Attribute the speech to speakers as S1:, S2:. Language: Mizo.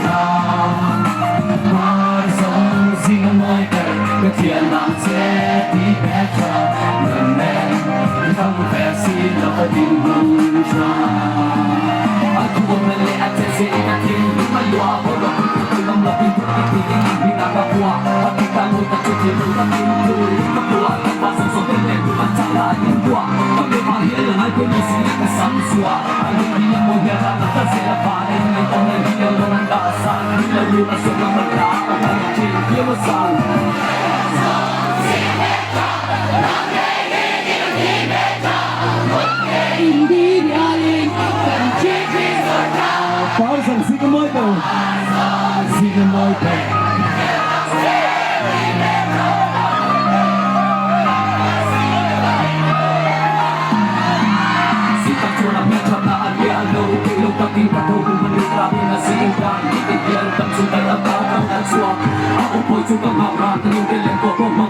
S1: tlang. Par zawng zing a mawi ber ka thian ang che ti Petra nun nen thang ve si lo ka dinhmun tha. A thuamna leh a chetze in a thinlung a luah a bawlhhlawh pui pui tu ngam lovin thu ti tiin in hming a ka phuah a kita mawi tak chu thinlung takin thul ka phuah ka pa zawng zawng te nen duh an chak lah an inbuah ka mipa hi a la ngai pawimawh si a ka sam chhuah a lung hi a mawi hian ran a tla zel a van a in ngaihtuah na hi a rawn an dah san min lo lut a sawm lam a tla a ka la thin viau a zan.